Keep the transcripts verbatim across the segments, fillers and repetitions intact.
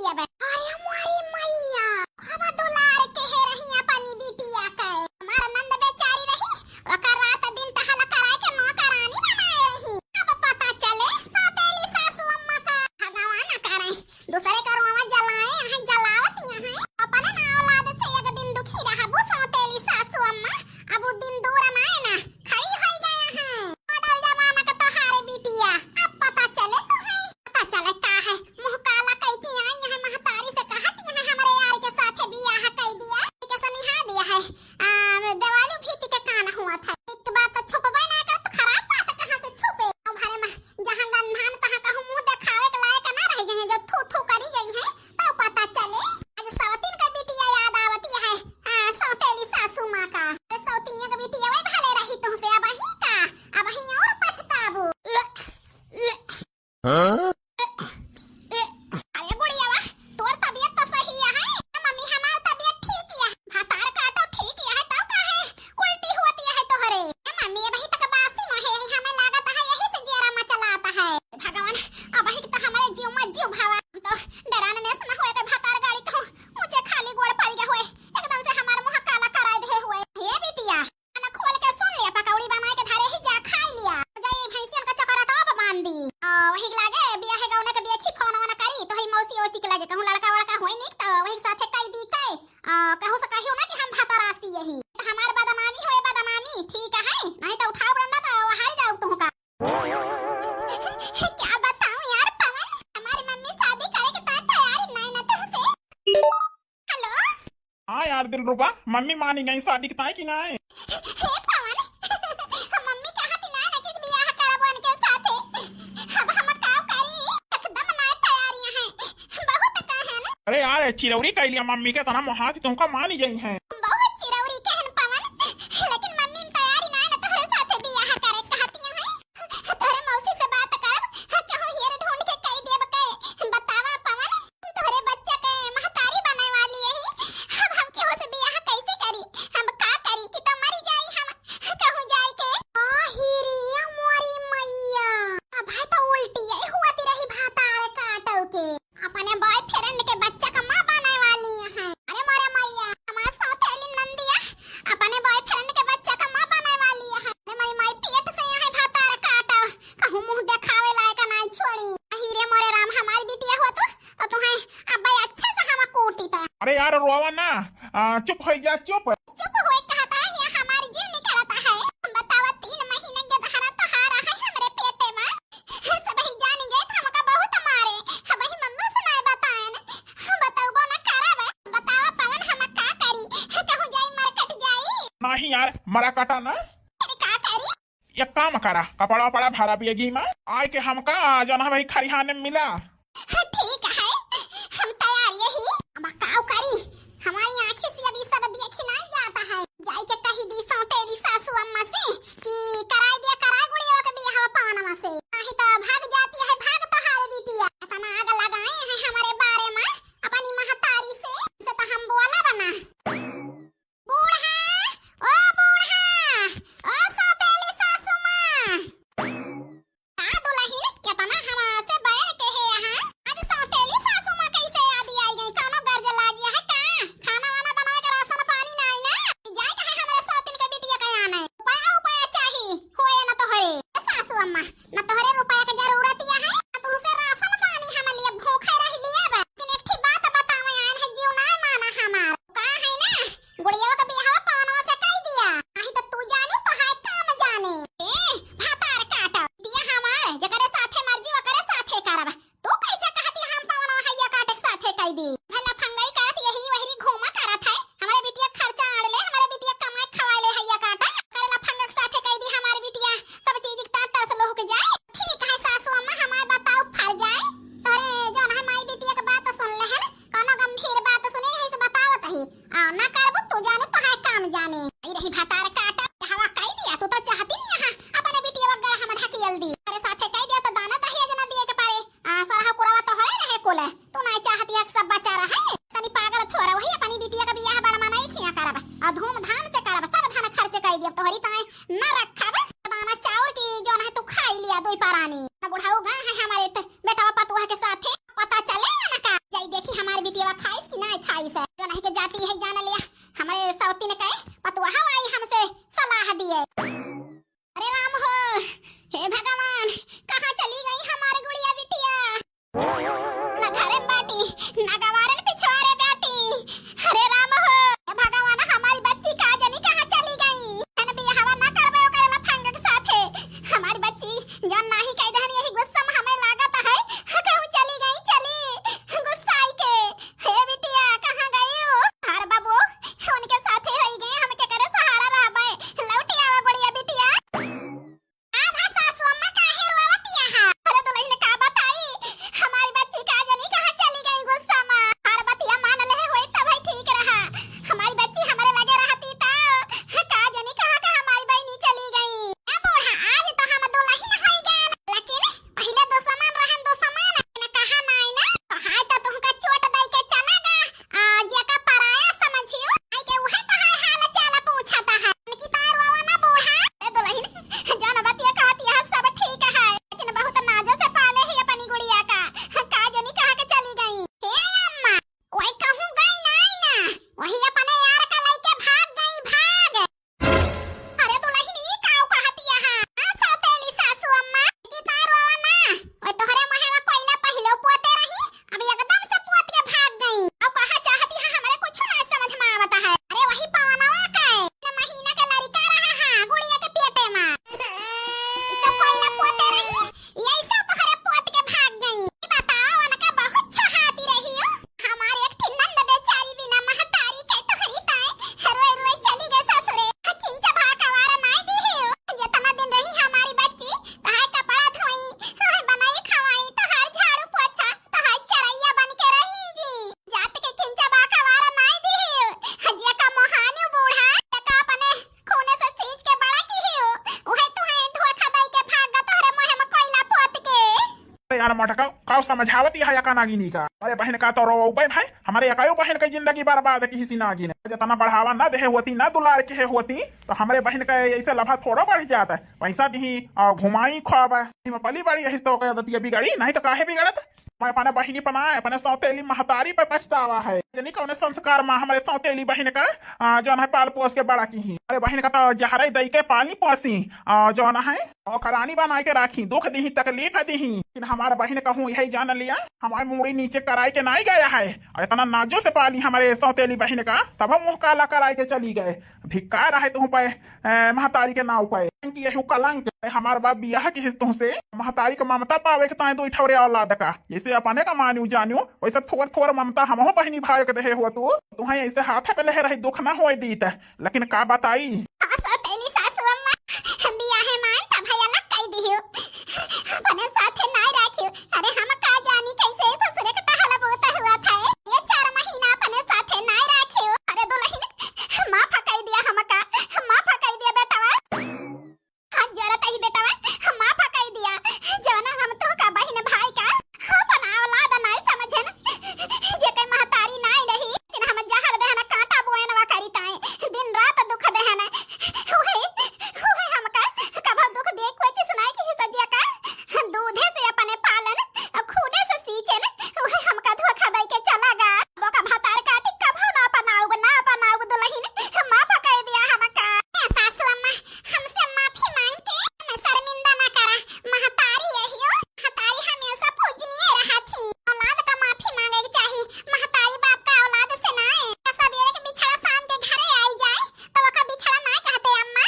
अरे मोरी मैया, खूब दुलार के हे रही अपनी बिटिया के। हमार नंद बेचारी रही, ओकर रात दिन टहल कराए के नौकरानी बनाए रही। अब पता चले सौतेली सासू अम्मा का। भगवान करे, दूसरे का रोवा जलाए, यहाँ जलावत यहाँ। अपने ना औलाद से एक दिन दुखी रहबू सौतेली सासू अम्मा। अब उ दिन दूर ना है ना, खड़ी होई गया है। मॉडल जमाना का तोहारे बिटिया, अब पता चले तो है। पता चले का है, मुँह काला कई के आई यहाँ महतारी से कहत यहाँ हमरे यार के साथे बियाह कई दिया। के सनिहा दिया है, आ, देवालू भीति के कान हुआ था। एक बात तो छुपबे ना कर तो खराब बात कहाँ से छुपे? अब हरे मा-, जहाँ गंधान तहाँ कहूँ मुँह देखावे के लायक ना रह गए हैं, जो थू थू करी गई हैं, तो पता चले। आज सवतीन का बिटिया याद आवती है, आ, सौतेली सासू माँ का। अरे सौतिनिया का बिटिया वही भले रही तुमसे, अब ही का, अब ही और पछताबू। हाँ? अरे गुड़ियावा, तोर तबियत तो सही है। ए मम्मी, हमार तबियत ठीक है। भतार काटो ठीक है, तो काहे उल्टी होती है तोहरे? ए मम्मी, अबही तक बासी मोहे है, हमें लागत है यही से जेरा मचलाता है। भगवान, अबही तो हमारे जीव में जीव भावा, हम तो डरान में से न होए के भतार गाड़ी कहूँ ऊंचे खाली गोड़ पड़ गए हुए, एकदम से हमार मुँह काला कराए दे हुए। हे बिटिया, खाना खोल के सुन लिया, पकौड़ी बनाए के धरे ही जा खाई लिया। जाई भैंसियन का चकरा टॉप बांध दी। आ, वही लागे बियाह गौने के देखी फोन वोन करी, तो ही मौसी ओसी के लगे कहूँ लड़का वड़का होई निक, तो वही साथे कई दी कई। आ, कहूँ से कहियो ना कि हम भतरासी यही। तो हमार बदनामी होए बदनामी, ठीक है? नहीं तो उठाओ डंडा तो हारी जाऊ तुहका। क्या बताऊं यार पवन, हमारी मम्मी शादी करे के तो तैयारी नहीं ना तुमसे। हेलो। हाँ यार दिलरुबा, मम्मी मानी गई शादी के ताई कि नाय? हे पवन, मम्मी कहा थी ना कि बियाह करबो इनके साथे। अब हम का करी? एकदम ना तैयारियां हैं, बहुत का है ना। अरे यार, चिरौरी कह लिया मम्मी के, तना मोहाती तुमका मानी गई हैं। बहुत चिरौरी के हन पवन, लेकिन मम्मी तैयारी ना ना तोहरे साथे बियाह करे कहती हैं। तोहरे मौसी से बात करब, कहूँ हेर ढूंढ के कई देब के। बतावा पवन, तोहरे बच्चा के महतारी बने वाली यही, अब हम केहू से बियाह कैसे करी? हम का करी कि तो मरी जाई हम कहूँ जाई के। आ हिरिया मोरी मैया, अब है तो उल्टी यही हुआ ती रही भातार काटल के। अपने बॉयफ्रेंड के बच्चा का माँ बने वाली है। अरे मोरे मैया, हमार सौतेली नंदिया अपने बॉयफ्रेंड के बच्चा का माँ बने वाली है। अरे मोरी माई, पेट से यहाँ भातार काटा, कहूँ मुँह देखावे लायक नाई छोड़ी। अही रे मोरे राम, हमारी बिटिया हो तो, तो तुम्हें अब भाई अच्छे से हम कूटी था। अरे यार रोवा ना, आ, चुप हो जा, चुप। चुप होए कहता है, ये हमार जीव निकलता है। बतावा, तीन महीने के दहरा तोहारा है हमरे पेटे में। सबही जानी जाए तो हमका बहुत मारे। सबही मम्मी से ना बताएन। बताउबो ना करब। बतावा पवन, हम का करी? कहूँ जाई, मार्केट जाई? नहीं यार, मरा कटा ना। अरे का करी? एक काम करा, कपड़ा वपड़ा भरा बेगी में, आए के हमका जौन है वही खरिहाने में मिला। हाँ, ठीक है, हम तैयार यही। अब काव करी, हमारी आँखी से अभी सब देखी नहीं जाता है। जाई के कही दी सौतेली सासू अम्मा से कि कराई दिया, कराई गुड़िया के बियाह पानवा से। नहीं तो भाग जाती है, भाग तोहार बिटिया। इतना आग लगाए हैं हमारे बारे में अपनी महतारी से, से तो हम बोला बना। बूढ़ा, ओ बूढ़ा, ओ सौतेली सासू माँ। का दुलहिन, केतना हवा से बैर के हे यहाँ, केवा खाइस कि नाहीं खाइस, जो नहीं के जाती है जान लिया। हमरे सौतीन के पतुआ आई हमसे सलाह दिए। अरे राम हो, हे भगवान, कहाँ चली गई हमार गुड़िया बिटिया? ना घरे में बाटी, ना गवारे न पिछवारे बाटी। अरे राम हो, हे भगवान, हमारी बच्ची का जनी कहाँ चली गई? हम बियाहवा ना करबे ओकरे लफंग के साथे। हमारी बच्ची जौन नाही कह दहन, यही गुस्सा में हमें लागत है, कहूँ चली गई, चली गुस्साई के। हे बिटिया, कहाँ गई हो? हर बाबू, उनके साथे होई गए, हम के करे सहारा रहबे। लौटी आवा गुड़िया बिटिया। आ भा सासू अम्मा, काहे रोवतिया हा? अरे दुलहिन, का बताई, हमारी बच्ची का जनी कहाँ चली गई गुस्सा में। हर बतिया मान ले होई तब ही ठीक रहा। हमारी बच्ची हमरे लगे रहती तो का जनी कहाँ का हमारी बहिनी चली गई। ए बूढ़ा, आज तो हम दुलहिन होई गए, लेकिन पहिले दुश्मन रहन दुश्मन, न कहा नाई ना, तो हाय तो तुमका चोट दई के चला गा, आ, जेका पराया समझियो, आई के उहे तहार हाल चाल पूछता है। कि तार बाबा ना बूढ़ा, ए दुलहिन, जौन बतिया कहती है सब ठीक है, लेकिन बहुत नाजो से पाले ही अपनी गुड़िया का, का जनी कहाँ के चली गई। हे अम्मा, वही कहूँ गई नाई ना, वही अपने यार का लइके भाग गई, भाग। अरे दुलहिन, ई काऊ कहतिया हा? आ सौतेली सासू अम्मा, कि तार रोवा ना, ओए तोहरे मुहे में कोयला पहिले पोते रही, अब एकदम से पोत के भाग गई। अब कहा चाहती है, हमरे कुछ ना समझ में आवत है। अरे वही पवनवा का है, तीन महीना के लड़का रहा है, गुड़िया के पेटे में। ई सब कोयला पोते रही, यही सब तोहरे पोत के भाग गई। ई बताओ, उनका बहुत चाहती रही हो। हमार एक ठे नंद बेचारी बिना महतारी के तोहरी ताए रोए रोए चली गए ससुरे। खिंचा भा कवारा नाई दिहियो। जेतना दिन रही हमारी बच्ची, तहार कपड़ा धोई, तहार बनाई खवाई, तहार झाड़ू पोछा, तहार चरैया बन के रही जी। जात के खिंचा भा कवारा नाई दिहियो। जेका मोहानी बूढ़ा, जेका अपने खूने से सींच के बड़ा किहियो, उहे तुहे धोखा दई के भाग गा, तोहरे मुहे में कोयला पोत के। अरे यार मटका, का समझावत यह एका नागिनी का? अरे बहन का तो रोवै भाई, हमरे एकायो बहन के जिंदगी बर्बाद किहिस नागिन। जेतना बढ़ावा ना देहे होती, ना दुलार किहे होती, तो हमरे बहन का ऐसे लफा थोड़ा बढ़ जात। पैसा दिही और घुमाई खुआबा, इमा पली बड़ी यही तो ओकर आदतिया बिगड़ी, नहीं तो काहे बिगड़त? मैं अपने बहिनी पना, अपने सौतेली महतारी पे पछतावा है। जनी कौने संस्कार माँ हमरे सौतेली बहिन का, आ, जौन है पाल पोस के बड़ा किही। अरे बहिन का तो जहरे दई के पाली पोसी, आ, जौन है ओकरानी बनाए के राखी, दुख दिही, तकलीफ दिही। लेकिन हमार बहिन कहूँ यही जान लिया, हमार मूड़ी नीचे कराए के नाई गया है। और इतना नाजो से पाली हमारे सौतेली बहिन का, तब हम मुँह काला कराए के चली गए। धिक्कार है तुह पे, ए, महतारी के नाव पे। कि यही कलंक है, हमार बाप बियाह किहिस तुहसे, महतारी के ममता पावे के ताए दो ठौरे औलाद का। जैसे अपने का मान्यू जान्यू, वैसे थोर थोर ममता हमहू बहिनी भाई के देहे हो तू। तुहे ऐसे हाथ पे लेहे रही, दुख ना होए दीत। लेकिन का बताई? हाँ, सौतेली सासू अम्मा, बियाहे मान तब है अलग कई दिहियो। अपने साथे नाय राखियो। अरे हम का जानी कैसे ससुरे के टहल बोता हुआ था। ये चार महीना अपने साथे नाय राखियो। अरे दुलहिन, माफ कई दिया हमका, माफ कई दिया बेटवा। हाथ जोड़त ही बेटवा, माफ कई दिया। जौना हम तोहका बहिन भाई का अपन औलाद नाय समझेन, जेकर महतारी नाय रही, लेकिन हम जहर देहन कांटा बोएन वा करी ताए, दिन रात दुख देहन। उहे, उहे हमका कभो दुख दे कोई चीज नाय किहिस जेका, दूधे से अपने पालन, खूने से सींचेन, उहे हमका धोखा दई के चला गा। बोका भतार काटी कभो ना अपनाउब, ना अपनाउब दुलहिन, माफ कई दिया हमका। ए सासू अम्मा, हमसे माफी मांग के हमें शर्मिंदा ना करा। महतारी यहियो, महतारी हमेशा पूजनीय रहा थी। औलाद का माफी मांगे के चाही। महतारी बाप का औलाद से ना है। सबेरे के बिछड़ा शाम के घरे आई जाए, तो ओका बिछड़ा ना कहते अम्मा।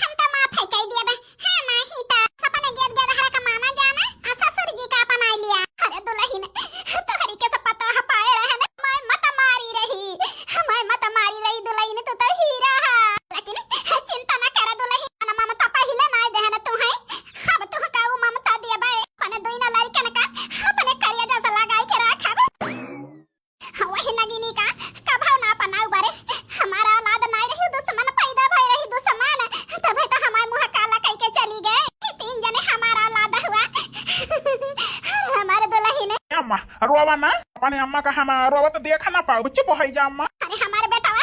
हम तो माफ है कह दिया बे। हाँ, नाही तो सपने गेद गेद हरा का माना जाना, आ ससुर जी का अपना लिया। अरे दुलहिन, तोहरी के सब पता है पाए रहे ना, मैं मत मारी रही, मैं मत मारी रही दुलहिन, तू तो हीरा है। लेकिन चिंता ना कर दुलहिन, अपना ममता पहिले ना देहन तू है, अब तू का वो ममता दिया बे, अपने दोनों लड़कन का अपने करिया जैसा लगाई के रखब। हाँ, वही नगिनी का कभो ना अपनाउ बरे, हमारा औलाद नाय रही दुश्मन, पैदा भई रही दुश्मन, तबे तो हमार मुँह काला कई के चली गए। ये तीन जने हमारा औलाद हुआ। अरे हमारे दुलहिन। ए अम्मा, रोवा ना, अपने अम्मा का हम रोवत देख ना पाउब, चुप होइ जा अम्मा। अरे हमारे बेटवा,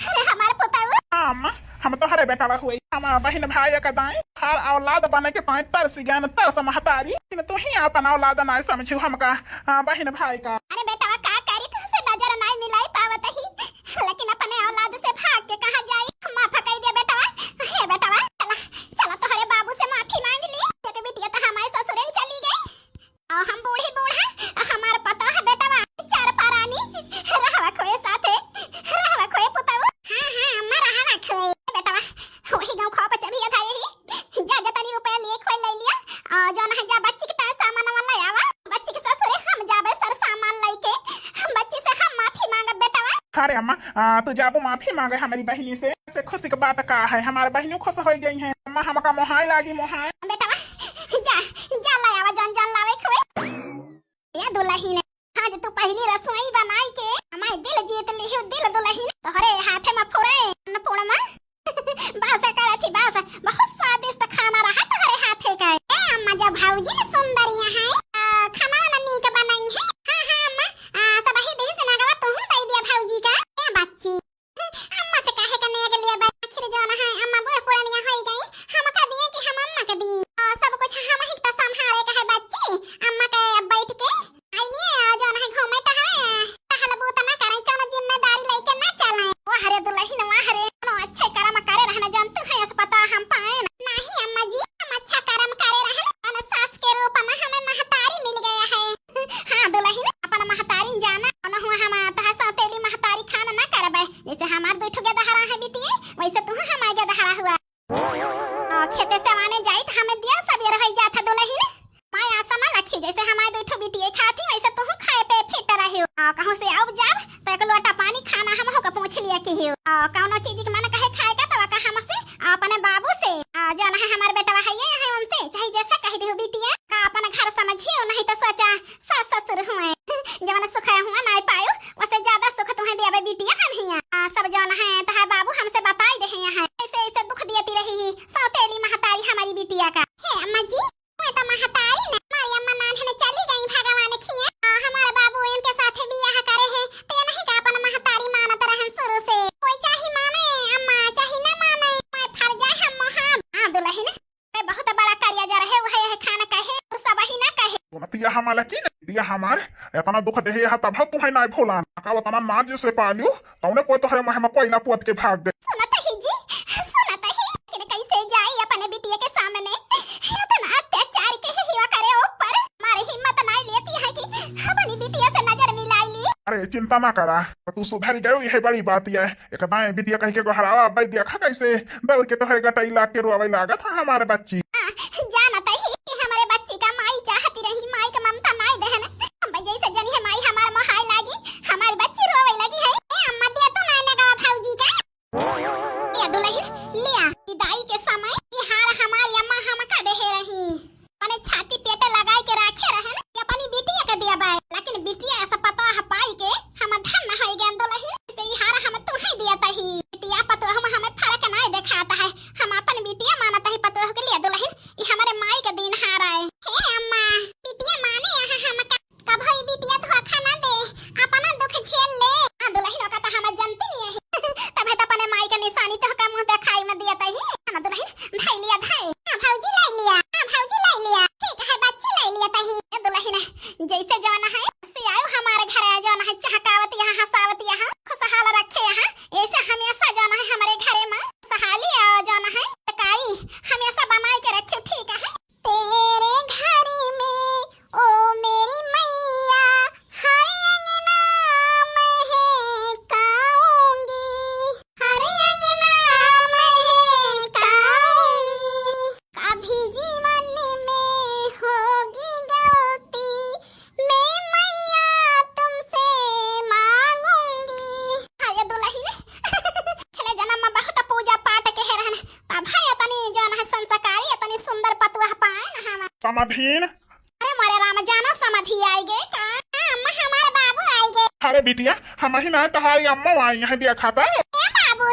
अरे हमारे पुतवा। हाँ अम्मा, हम तोहरे बेटवा हुई, हम बहिन भाई का दाई, हर औलाद बने के ताई तरस गए न तरस महतारी, लेकिन तू ही अपन औलाद ना समझू हमका, हाँ, बहिन भाई का। अरे बेटवा का करी तू रहवा खोए साथे, रहवा खोए पुतवा। हाँ, हाँ, अम्मा रहवा खोए। बेटवा, वही गाँव खो बच्चा भी था यही। जा, जा तनी रुपया लिए खोए ले लिया। आ, जौन है जा बच्ची के तार सामान वाला आवा। बच्ची के ससुरे हम जाबे सर सामान लेके। बच्ची से हम माफी मांगब बेटवा। अरे अम्मा, आ, तू जाबू माफी मांगे हमारी बहिनी से? से खुशी के बात का है? हमार बहिनी खुश होइ गई है। अम्मा, हमका मोहाय लागी, मोहाय। बेटवा, जा, जा ले आवा जौन जौन लावे खोए। ए दुलहिन, आज तू पहली रसोई बनाई के हमार दिल जीत लिहू, दिल दुलहिन। तोहरे हाथे में फुरे अन्नपूर्णा। बासा करत ही बासा, बहुत स्वादिष्ट खाना रहा तोहरे हाथे का। ए अम्मा, जब भौजी न सुंदरिया है, आ, खाना वाना नीक बनाई है। हाँ, हाँ अम्मा, आ, सबही दिन से नगवा तुहू दे दिया भौजी का। ए बच्ची, अम्मा से काहे का नेग लिया बा? आखिर जौन है, अम्मा बूढ़ पुरानिया होई गई, हम का दिए कि हम अम्मा के दी? आ, सब कुछ हम ही तो संभाले का है बच्ची। अम्मा के अब बैठ के आइए, आ, जौन है घूमे टहले, टहलबू त ना करें, कौनो जिम्मेदारी लेके ना चलें। वाह रे दुलहिन, वाह रे, कौनो अच्छे करम करे रहने जौन तू है पता हम पाए ना। नहीं अम्मा जी, हम अच्छा करम करे रहन, अपने सास के रूप में हमें महतारी मिल गया है। हाँ दुलहिन, अपन महतारिन जाना, ओनहुआ हम तोहार सौतेली महतारी खान ना करबे। जैसे हमार दुइ ठो गेदहरा है बिटिये, वैसे तुहू हमार गेदहरा हुआ। आ, खेते से आने जाई त हमें दिया सब ये रह जात है दुलहिन। माय आशा ना रखी, जैसे हमार दुइ ठो बिटिये खाती, वैसे तुहू खाए पे फिट रही हो। आ, कहूँ से आउब जाब, तो एक लोटा पानी खाना हमहू का पूछ लिया कि हो। आ, कौनो चीज के मन कहे खाए का, तो का हमसे, आ, अपने बाबू से, आ, जौन है हमार बेटवा है, ये है उनसे, चाहे जैसे कह दियो बिटिया, का अपन घर समझियो, नहीं तो सोचा सास ससुर हुए, जवन सुख हुआ ना पायो, वसे ज्यादा सुख तुम्हें दियाबे बिटिया हम हिया। आ, सब जवन है तोहार बाबू हमसे बताई दे हैं, ऐसे ऐसे दुख दियती रही ही सौतेली महतारी हमारी बिटिया का। हे अम्मा जी, मैं तो महतारी ना, हमारी अम्मा नान्हन चली गई भगवान खिया। आ, हमारे बाबू इनके साथ बियाह करे हैं, ते नहीं का अपन महतारी मानत रहन शुरू से। कोई चाहे माने अम्मा, चाहे न माने, मैं फर्जा हम हम। हाँ दुलहिन, ए, बहुत बड़ा करिया जा रहे, वह यह खान कहे और सब ही ना कहे। सुनतिया हमार लकी ना, बिटिया हमार, इतना दुख देहे यहाँ तब हम तुम्हें नाय भूलान। का उतना नाज से पालियो, तौने पोत तोहरे मुँह में कोयला पोत के भाग गए। सुनत ही जी, सुनत ही, लेकिन कैसे जाई अपने बिटिया के सामने? इतना अत्याचार के हिवा करे ऊपर, हमारी हिम्मत नाय लेती है कि अपनी बिटिया से नजर मिलाई ली। अरे चिंता ना करा, तू सुधर गयो, यही बड़ी बात है। एक दाएं बिटिया कह के गोहरावा, अब्बे देखा कैसे दौड़ के तोहरे गटई लाग के रोवे लागत है हमारे बच्ची। आ, जानत ही कि हमारे बच्ची का माई चाहती रही, माई का ममता नाय देहन। अब्बे जैसे जनी है माई हमार मोहाय लागी, हमारी बच्ची रोवे लगी है। ए अम्मा, दिया तू नाय नगवा भौजी का। ए दुलहिन, लिया, विदाई के समय ई हार हमारी अम्मा हमका देहे रही। मने छाती पेटे लगाई के राखे रहन कि अपनी बिटिया के दिया बाय, लेकिन बिटिया ऐसा पतोह पाई के हम धन्य होई गए दुलहिन, से ई हार हम तुम्हें दिया तही। बिटिया पतोह में हमें फर्क नहीं दिखाता है, हम अपन बिटिया मानत ही पतोह के लिए दुलहिन, ई हमारे माई के दिन हार आए। हे अम्मा, बिटिया माने यहाँ हमका, कभो ई बिटिया धोखा ना दे, अपना दुख झेल ले। हाँ दुलहिन, ओका तो हम जानती नहीं है। तबे तो अपने माई के निशानी तो का मुँह दिखाई में दिया तही। हाँ दुलहिन, धाई लिया धाई। हाँ भौजी लाई लिया, हाँ भौजी लाई लिया। ठीक है बच्ची लाई लिया तही। ए दुलहिन, जैसे जौन है, से आयो हमारे घर जौन है, चहकावत यहाँ, हंसावत यहाँ, खुशहाल रखे यहाँ। ऐसे हमेशा जौन है हमारे घरे में खुशहाली आ जौन है, तकाई हमेशा बनाए के रखे, ठीक है। तेरे घर में ओ मेरी मैया, हर अंगना महकाऊंगी, हर अंगना महकाऊंगी। कभी जीवन में होगी गलती, मैं मैया तुमसे मांगूंगी। हाँ, ये दुलहिन, पिछले जन्म में बहुत पूजा पाठ के है रहन, तब है इतनी जौन है संस्कारी, इतनी सुंदर पतोह पाए ना हम। समधिन। अरे मोरे राम, जानो समधी आई गए का? हाँ, अम्मा हमारे बाबू आई गए। अरे बिटिया, हम ही ना तोहारी अम्मा आई हैं, दिया खाता। ए बाबू,